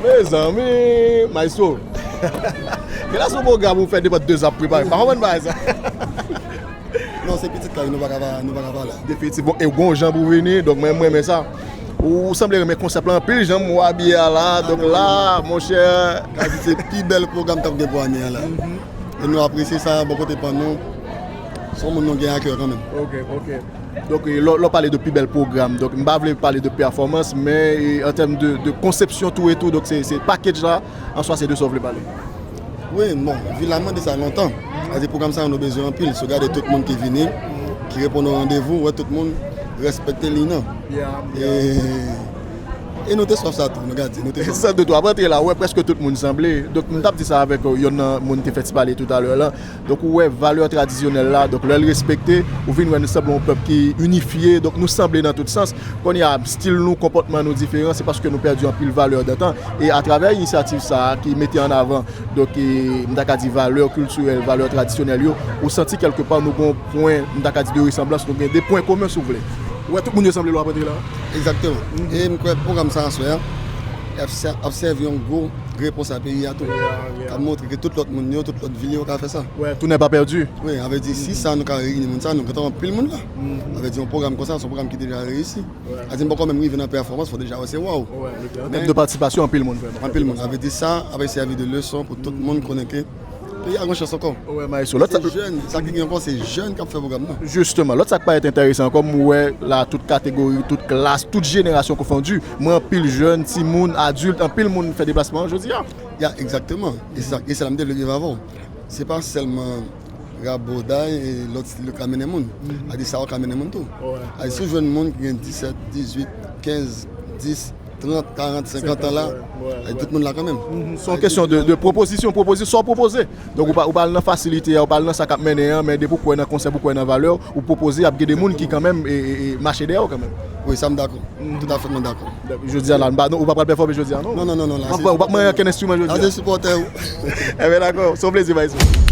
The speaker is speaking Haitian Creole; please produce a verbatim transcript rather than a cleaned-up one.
Mezanmi, maestro. Genlè se yon pwogram ou fè depi de zan ap prepare. Pa konprann bagay sa. Non, se pitit la, nou pa ka pa, nou pa ka pa la. Definitivman. E w gon jan pou vini, donk mwen, mwen renmen sa. Ou, ou sanble renmen konsèp la anpil, jan m wè w abiye a la, donk la, monchè. Ka di se pi bèl pwogram k ap gen pou ane a la. E nou apresye sa, bò kote pa nou. Se yon moun nou gen a kè kanmenm. Ok, ok. Donk, e, lè, lè w pale de pi bèl pwogram, donk, m pa vle pale de pèfòmans, men, e, an tèm de, de konsepsyon tou e tou, donk, se, se package la, an swa, se de sa w vle pale. Wi, bon, vil la mande sa lontan. Sa di pwogram sa yo nou bezwen anpil. Si w gade tout moun ki vini, ki reponn o randevou, ou wè tout moun respekte liy nan. E, e nou te swaf sa tou, nou ka di, nou te swaf. San dout, w ap rantre la, ou wè prèske tout moun sanble. Donk, m t ap di sa avèk, euh, yonn nan moun te fè ti pale toutalè la. Donk, ou wè valè tradisyonèl la, donk, lè l respekte, ou vin wè nou sanble yon pèp ki inifye, donk, nou sanble nan tout sans. Kounye a, stil nou, konpòtman nou diferan, se paske nou pèdi anpil valè dantan. E atravè inisyativ sa a ki mete an avan, donk, e, m ta ka di valè kiltirèl, valè tradisyonèl yo, ou santi kèlkepa nou gen yon pwen, m ta ka di de resanblans, nou gen de pwen komen, si w vle. Ou wè tout moun yo sanble lè w ap rantre la. Egzakteman. E m kwè pwogram sa aswè a, ap sè-, ap sèvi yon gwo repons a peyi a tou. K ap montre ke tout lòt moun yo, tout lòt vil yo ka fè sa. Wè, tounen pa pèdi. Wi, sa vle di, si sa nou ka reyini moun sa, nou gentan anpil moun la. Sa vle di, yon pwogram konsa, se yon pwogram ki deja reyisi. Sa di, m poko menm rive nan pèfòmans, fò deja wè se waw. An tèm de patisipasyon, anpil moun vrèman. Anpil moun. Sa vle di sa, ap sèvi de leson pou tout moun konnen ke peyi a gen chans ankò. Wè, maestro. Lòt sa, se jèn, sa ki gen ankò, se jèn k ap fè pwogram nan. Jisteman, lòt sa k parèt enteresan ankò, m wè la, tout kategori, tout klas, tout jenerasyon konfondi. M wè anpil jèn, timoun, adilt, anpil moun fè deplasman an jodi a. Ya, egzakteman. E se sa, e se la m te vle viv avè w. Se pa sèlman raboday e lòt stil yo ka mennen moun. A di sa yo ka mennen moun tou. A di si w jwenn moun ki gen disèt, dizuit, kenz, dis, trant, karant, senkant an la, a di tout moun la kanmenm. Se yon kesyon de, de pwopozisyon, pwopozisyon, sa w pwopoze. Donk, ou pa, ou pa al nan fasilite a, ou pa al nan sa k ap mennen an, men depi w kwè nan konsèp, ou kwè nan valè, ou pwopoze, ap gen de moun ki kanmenm, e, e, e, mache dèyè w kanmenm. Wi, sa m dakò. Toutafè, mwen dakò. Jodi a la, nou pa, nou, ou pa pral pèfòme jodi a, non? Non, non, non, non, la, se sipòtè. Ou p ap manyen okenn enstriman jodi a? La, se sipòtè, wi. Enben, dakò. Se yon plezi, maestro.